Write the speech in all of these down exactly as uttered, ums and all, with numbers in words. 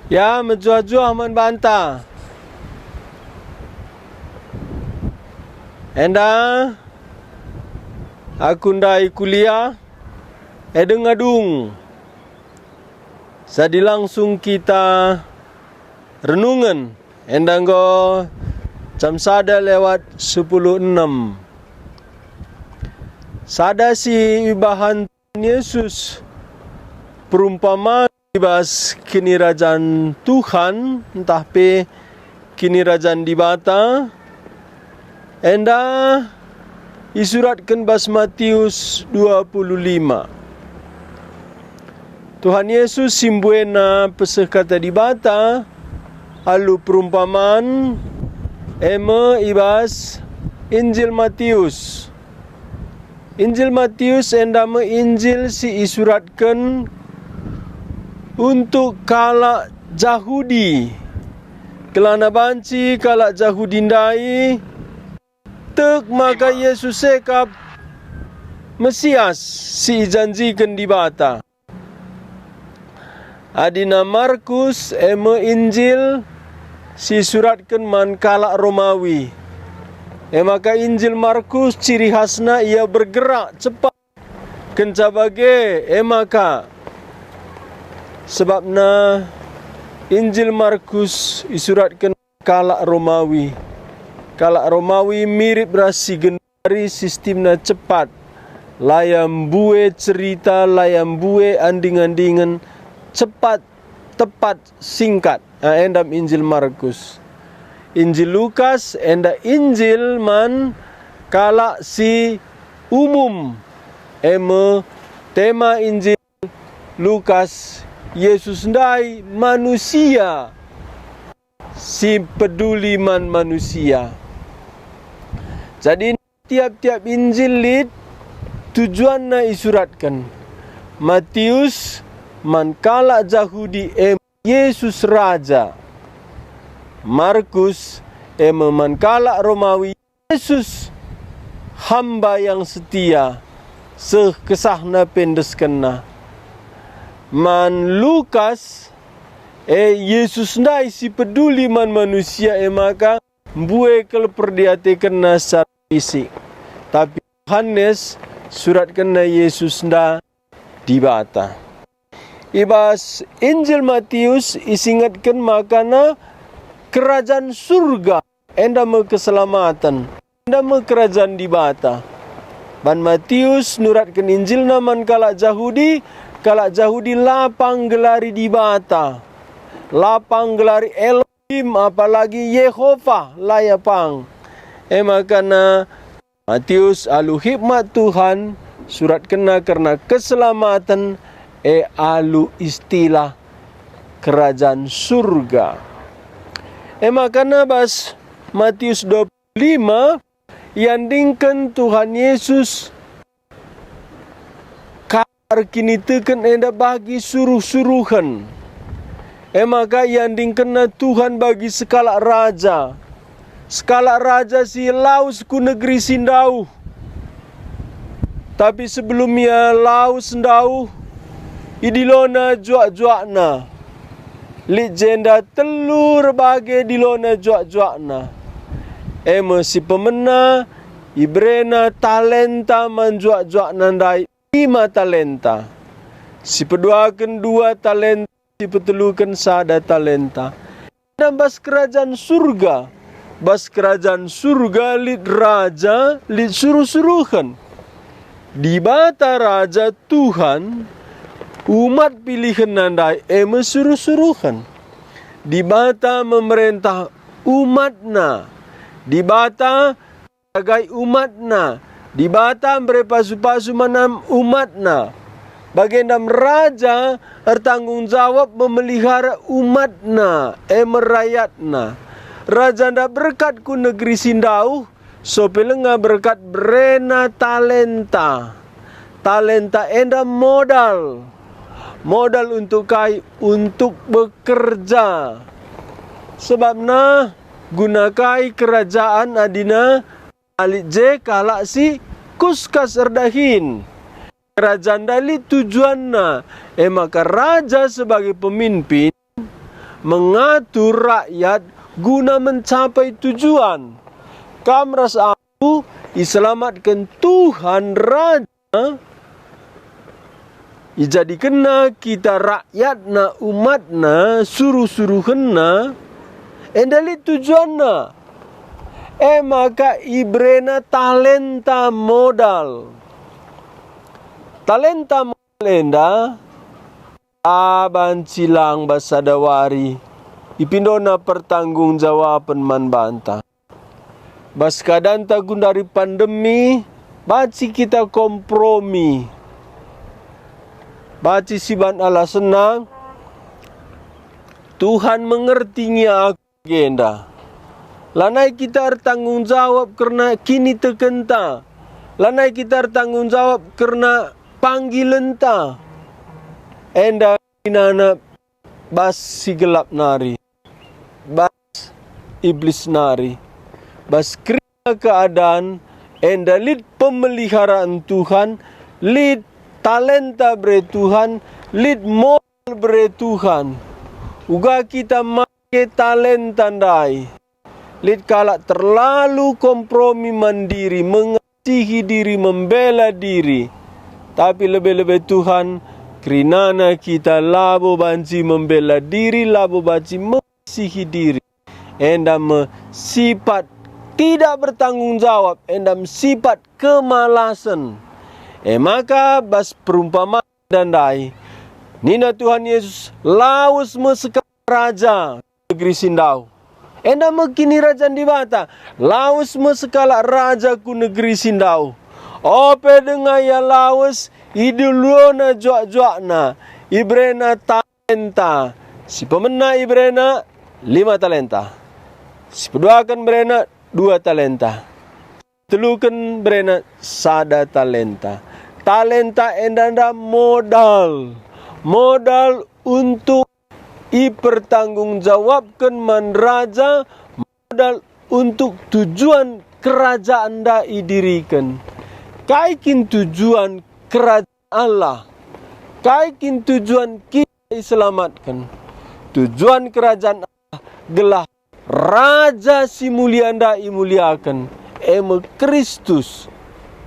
Ya, mejuah-juah man banta. Enda aku ndai kuliah, e denga dung. Jadi langsung kita renungen, enda enggo jam sada lewat sepuluh enem. Sada si ibahan Yesus perumpaman i bas Kinirajan Tuhan ntah pe Kinirajan Dibata, enda isuratken bas Matius dua puluh lima. Tuhan Yesus si mbuena peseh Kata Dibata alu perumpaman, e me i bas Injil Matius. Injil Matius enda me Injil si isuratken untuk kalak Jahudi. Kelana banci kalak Jahudi ndai tek maka Yesus e kap Mesias si ijanjiken Dibata. Adina Markus e me Injil si isuratken man kalak Romawi. E maka Injil Markus ciri khasna ia bergerak cepat. Kenca bage, e maka sebabna Injil Markus isuratken kalak Romawi. Kalak Romawi mirip ras si genduari, sistemna cepat. La ia mbue cerita, la ia mbue anding-andingen, cepat, tepat, singkat. Ah, enda me Injil Markus. Injil Lukas enda Injil man kalak si umum. E me tema Injil Lukas, Yesus ndai manusia si peduli man manusia. Jadi, tiap-tiap Injil lit tujuanna isuratken. Matius man kalak Jahudi e me Yesus Raja. Markus e me man kalak Romawi Yesus hamba yang setia, seh kesahna pe endeskenna. Man Lukas, e Yesus ndai si peduli man manusia, e maka mbue kal perdiatekenna secara fisik. Tapi Yohanes suratkenna Yesus nda Dibata. I bas Injil Matius isingetken makana kerajan surga enda me keselamaten, enda me kerajan Dibata. Ban Matius nuratken Injilna man kalak Jahudi, kalak Jahudi la pang nggelari Dibata, la pang nggelari Elohim, apalagi Yehova, la ia pang. E makana Matius alu hikmat Tuhan suratkenna kerna keselamaten, e alu istilah kerajan surga. E makana bas Matius dua puluh lima iandingken Tuhan Yesus erkiniteken enda bagi suruh-suruhen. E maka iandingkenna Tuhan bagi sekalak raja, sekalak raja si lawes ku negeri si ndauh. Tapi sebelum ia lawes ndauh, idilona juak-juakna. Lit jenda telu erbage dilona juak-juakna. E me si pemena, iberena talenta man juak-juakna ndai. Lima talenta, si peduaken dua talenta, si peteluken sada talenta. Enda bas kerajan surga, bas kerajan surga lit raja, lit suruh-suruhen. Dibata Raja Tuhan, umat pilihenna ndai e me suruh-suruhen. Dibata memerentah umatna. Dibata Agai umatna, Dibata mbere pasu-pasu man umatna. Bagenda me raja ertanggung jawab memelihara umatna, e me rayatna. Raja nda berkat ku negeri si ndauh, sope lenga berkat berena talenta. Talenta enda modal. Modal untuk kai? Untuk bekerja. Sebabna guna kai kerajaan adina lit je kalak si kuskas erdahin? Kerajaan ndai lit tujuanna, e maka raja sebagai pemimpin mengatur rakyat guna mencapai tujuan. Kam ras aku iselamatken Tuhan Raja, ijadikenNa kita rakyatNa, umatNa, suruh-suruhenNa, enda lit tujuanNa. E maka ibereNa talenta modal. Talenta modal enda la banci lang bas sada wari, ipindona pertanggung jawapen man banta. Bas keadanta gundari pandemi, banci kita kompromi. Banci siban alasenna, Tuhan mengerti nge aku bagenda. Lanai kita ertanggung jawab kerna kinitekenta. Lanai kita ertanggung jawab kerna panggilenta. Enda inana bas si gelap nari, bas Iblis nari, bas kerina keadan enda lit pemeliharaan Tuhan, lit talenta bere Tuhan, lit modal bere Tuhan. Uga kita make talenta ndai. Lit kalak terlalu kompromi man diri, mengasihi diri, membela diri. Tapi lebe-lebe Tuhan, kerinana kita labo banci membela diri, labo banci mengasihi diri. Enda me sifat tidak bertanggung jawab, enda me sifat kemalasen. E maka bas perumpaman enda ndai, nina Tuhan Yesus, "Lawes me sekalak raja negeri si ndauh." Enda me Kinirajan Dibata, "Lawes me sekalak raja ku negeri si ndauh." Ope denga ia lawes, idilona juak-juakna, iberena talenta. Si pemena iberena lima talenta. Si peduaken iberena dua talenta. Teluken iberena sada talenta. Talenta enda nda modal. Modal untuk ipertanggungjawabken man raja, modal untuk tujuan kerajaan enda idiriken. Kai kin tujuan kerajaan Allah? Kai kin tujuan kita iselamatken? Tujuan kerajaan Allah gelah Raja si mulia enda imuliaken, e me Kristus,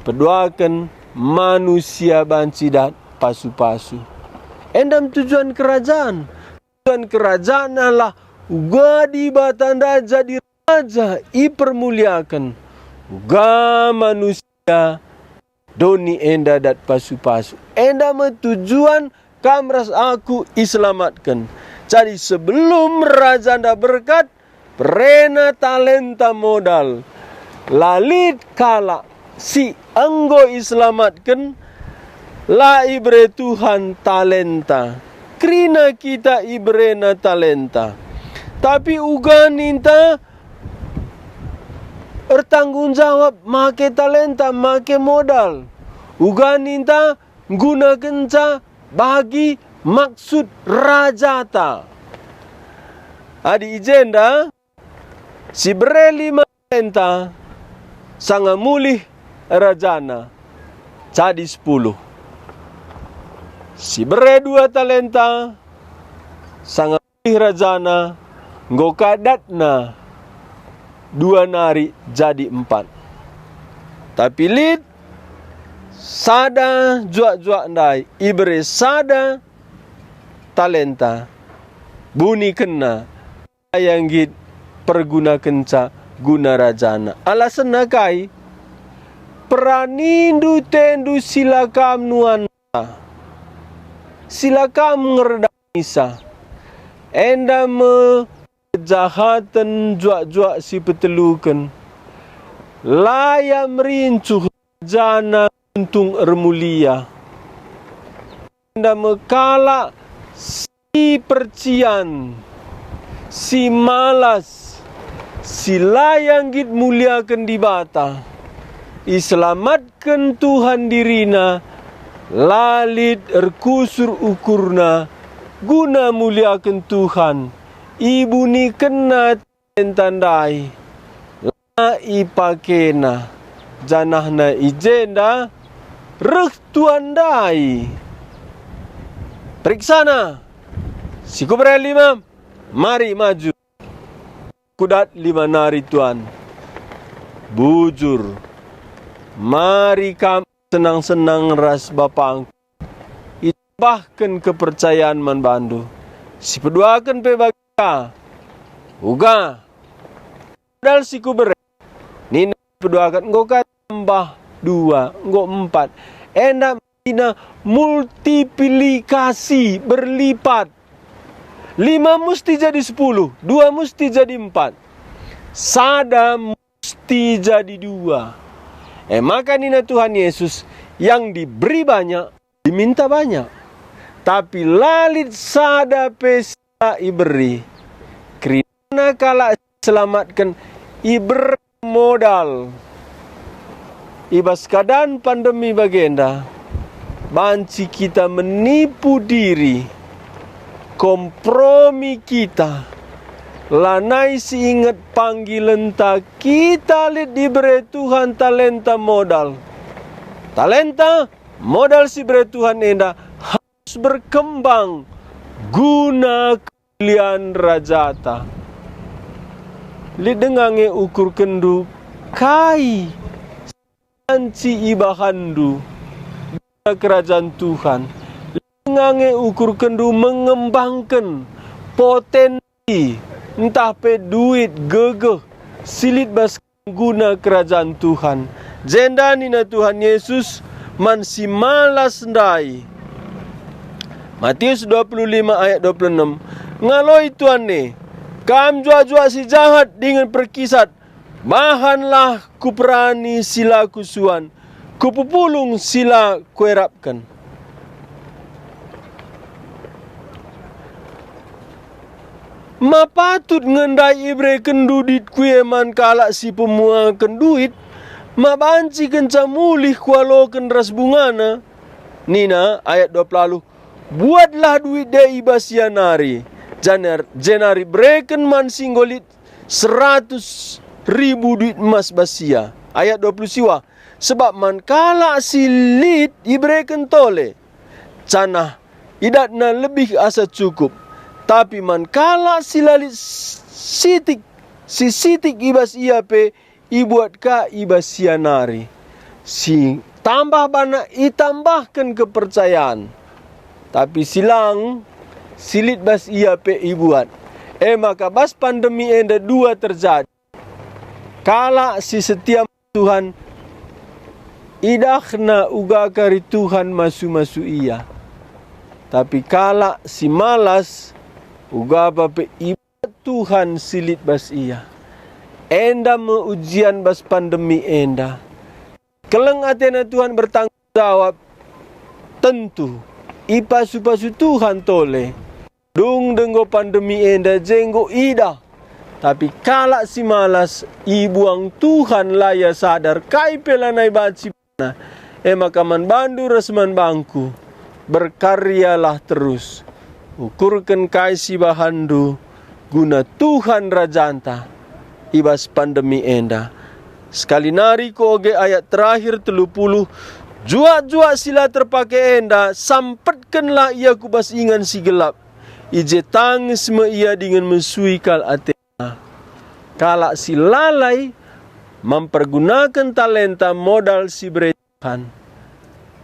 peduaken manusia banci dat pasu-pasu. Enda me tujuan kerajaan. Tujuan kerajaan Allah uga Dibata enda jadi raja ipermuliaken, uga manusia doni enda dat pasu-pasu. Enda me tujuan kam ras aku iselamatken. Jadi sebelum raja enda berkat, berena talenta modal. La lit kalak si enggo iselamatken, la ibere Tuhan talenta. Kerina kita iberena talenta. Tapi uga ninta ertanggung jawab make talenta, make modal. Uga ninta nggunakenca bagi maksud rajata. Adi i jenda, si bere lima talenta sanga mulih rajana, jadi sepuluh. Si bere dua talenta sanga mulih rajana, enggo ka datna dua nari jadi empat. Tapi lit sada juak-juak ndai ibere sada talenta, bunikenna, ia nggit pergunakenca guna rajana. Alasenna kai? Peranindu tendu si la kam nuanta, si la kam ngerdahisa. Enda me kejahaten juak-juak si peteluken. La ia merincuh rajana untung ermulia. Enda me kalak si percian, si malas, si la ia nggit muliaken Dibata. Iselamatken Tuhan dirina, la lit erkusur ukurna guna muliaken Tuhan. Ibunikenna talenta ndai, la ipakena, janahna i jenda reh tuan ndai. Periksana, si kubere lima, Mari maju. Kudat lima nari, Tuan. Bujur. Mari kam senang-senang ras bapangku. Itambahken kepercayan man bandu. Sipeduaken pe bagi ka. Uga. Modal si kubere. Nina peduaken, enggo ka tambah dua, enggo empat. Enda nina multiplikasi, berlipat. Lima musti jadi sepuluh, dua musti jadi empat. Sada musti jadi dua. E maka nina Tuhan Yesus, yang diberi banyak, diminta banyak. Tapi la lit sada pe si la iberi. Kerina kalak si selamatken ibere modal. I bas keadaan pandemi bagenda, banci kita menipu diri, kompromi kita, lanai si inget panggilenta kita lit dibere Tuhan talenta modal. Talenta modal si bere Tuhan enda harus berkembang guna kemulian Rajata. Lit denga nge ukurkenndu kai si banci ibahanndu guna kerajan Tuhan? Lit denga nge ukurkenndu mengembangken potensi ntah pe duit gegeh si lit bas guna kerajan Tuhan. Jenda nina Tuhan Yesus man si malas ndai. Matius dua puluh lima ayat dua puluh enam, ngaloi Tuan e, "Kam juak-juak si jahat dingen perkisat, bahanlah kuperani si la kusuan, kupepulung si la kuerapken." Ma patut nge ndai iberekenndu duitku e man kalak si pemuaken duit? Ma banci kenca mulih kualoken ras bungana? Nina ayat dua puluh alu, "Buatlah duit e i bas ia nari, janar-, jenari bereken man si enggo lit seratus ribu duit emas bas ia." Ayat dua puluh siwa, "Sebab man kalak si lit ibereken tole, janah idatna lebih asa cukup. Tapi man kalak si la lit sitik, si sitik i bas ia pe ibuat ka i bas ia nari. Si tambah bana itambahken kepercayan, tapi si lang, si lit bas ia pe ibuat." E maka bas pandemi enda dua terjadi. Kalak si setia Tuhan, idahna uga kari Tuhan masu-masu ia. Tapi kalak si malas, ugapa pe ibuat Tuhan si lit bas ia. Enda me ujian bas pandemi enda. Keleng atena Tuhan bertanggung jawab, tentu ipasu-pasu Tuhan tole. Dung denggo pandemi enda je enggo idah, tapi kalak si malas ibuang Tuhan, la ia sadar kai pe lanai banci bana. E maka man bandu ras man bangku, berkaryalah terus. Ukurken kai si bahanndu guna Tuhan Rajanta i bas pandemi enda. Sekali nari kuoge ayat terakhir telu puluh, "Juak-juak si la terpake enda, sampetkenlah ia ku bas ingan si gelap. I je tangis me ia dingen mesui kal atena." Kalak si lalai mempergunaken talenta modal si bere Tuhan,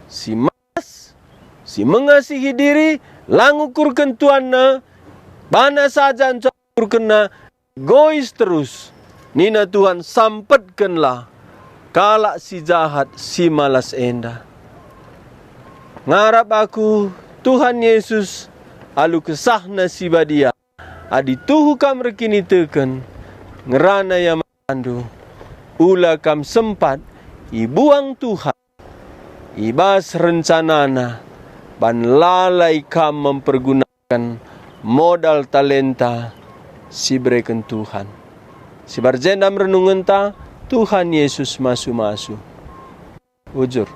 si malas, si mengasihi diri, la ngukurken tuanna, bana saja ngukurkenna, egois terus. Nina Tuhan, "Sampetkenlah kalak si jahat, si malas enda." Ngarap aku, Tuhan Yesus, alu kesahNa si badia, adi tuhu kam erkiniteken, ngerana ia man bandu, ula kam sempat ibuang Tuhan i bas rencanaNa, ban lalai kam mempergunaken modal talenta si ibereken Tuhan. Sibar jenda me renungenta, Tuhan Yesus masu-masu. Ujur.